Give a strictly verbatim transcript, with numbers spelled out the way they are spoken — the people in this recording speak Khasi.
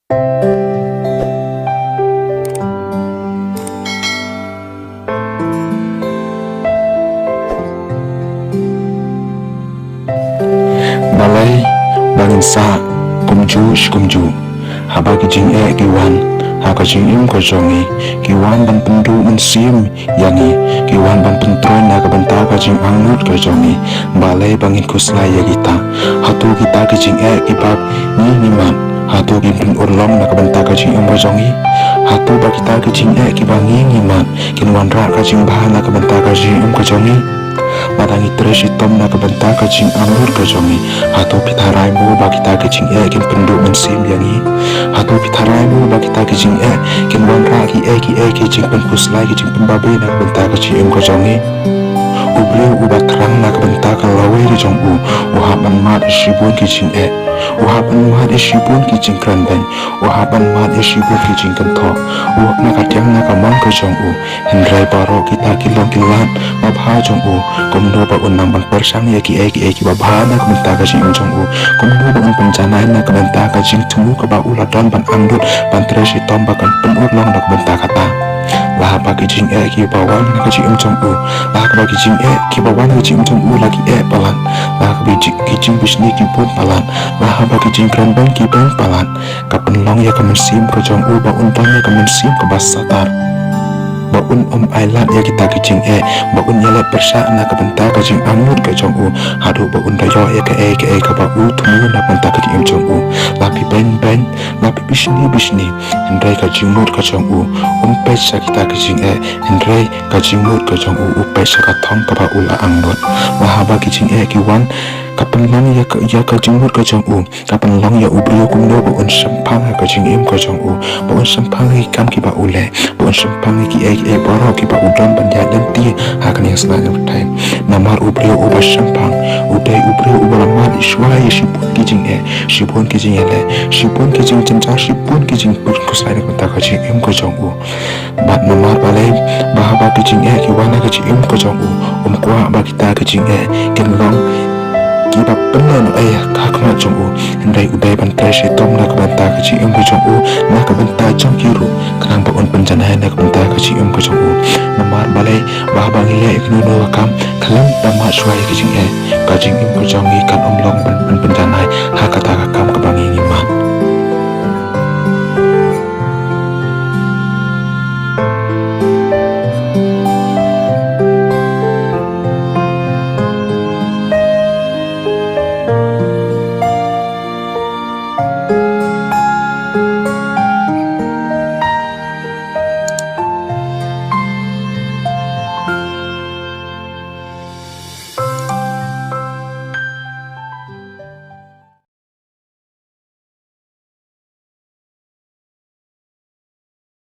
Balei ba ngin sah kumjuh shi kumjuh? Haba ki jingeh ki wan ha ka jingim ka jong ngi, ki wan ban pynduh mynsiem ïa ngi, ki wan ban pyntroiñ na ka bynta ka jingangnud ka jong ngi. Balei ba ngin khuslai ïa kita? Hato kita ki jingeh kiba ngi ngi mad, hato kin pynurlong na ka bynta ka jingim ka jong ngi? Hato ba kita ki jingeh kiba ngi ngi mad kin wanrah ka jingbha na ka bynta ka jingim ka jong ngi? Lada ngi trei shitom na ka bynta ka jingangnud ka jong ngi, hato phi tharai mo ba kita ki jingeh kin pynduh mynsiem ïa ngi? Hato phi tharai mo ba kita ki jingeh kin wanrah kiei kiei ki jingpynkhuslai, ki jingpynbabe na ka bynta ka jingim ka jong ngi? U briew uba thrang na ka bynta ka lawei ka jong u, u hap ban mad ïa shibun ki jingeh, u hap ban mad ïa shibun ki jingkrenbeiñ, u hap ban mad ïa shibun ki jingkynthoh, u hap na ka diang na ka mon ka jong u. Hynrei baroh kita ki long ki lad babha jong u, kumno ba un nang ban pyrshang ïa kiei kiei kiba bha na ka bynta ka jingim jong u, kumno ba un pynjanai na ka bynta ka jingthmu kaba u la don ban angnud, ban trei shitom ba kan pynurlong na ka bynta kata. La haba ki jingeh kiba wan na ka jingim jong u, la haba ki jingeh kiba wan na ka jingim jong u la ki eh palat, la haba ki jing, ki jingbishni ki bun palat, la haba ki jingkrenbeiñ ki beiñ palat, ka pynlong ïa ka mynsiem ka jong u ba un don ïa ka mynsiem kaba satar, ba un ym ailad ïa kita ki jingeh, ba un ïaleh pyrshah na ka bynta ka jingangnud ka jong u, haduh ba un da ïoh ïa kaei kaei kaba u thmu na ka bynta ka jingim jong u. La phi beiñ beiñ, la phi bishni bishni, hynrei ka jingmut ka jong u um peit sha kita ki jingeh, hynrei ka jingmut ka jong u u peit sha ka thong kaba u la angnud. La haba ki jingeh ki wan, ka pynlong ïa ka, ïa ka jingmut ka jong u, ka pynlong ïa u briew kumno ba un shemphang ha ka jingim ka jong u, ba un shemphang ha ki kam kiba u leh, ba un shemphang ha kiei kiei baroh kiba u don ban ïaid lynti ha kane ka sngi ka pyrthei. Namar u briew uba shemphang u dei u briew uba la mad shuwa ïa shibun ki jingeh, shibun ki jingïaleh, shibun ki jingjynjar, shibun ki jingpynkhuslai na ka bynta ka jingim ka jong u. Bad namar balei ba haba ki jingeh ki wan ha ka jingim ka jong u, um kwah ba kita ki jingeh kin long kiba pynlong ei ha khmat jong u, hynrei u dei ban trei shitom na ka bynta ka jingim ka jong u, na ka bynta jong ki ruh, khnang ba un pynjanai na ka bynta ka jingim ka jong u. Namar balei ba haba ngi leh ïa kano kano ka kam khlem da mad shuwa ïa ki jingeh, ka jingim ka jong ngi kan ym long ban pynjanai ha kata ka kam kaba ngi ngi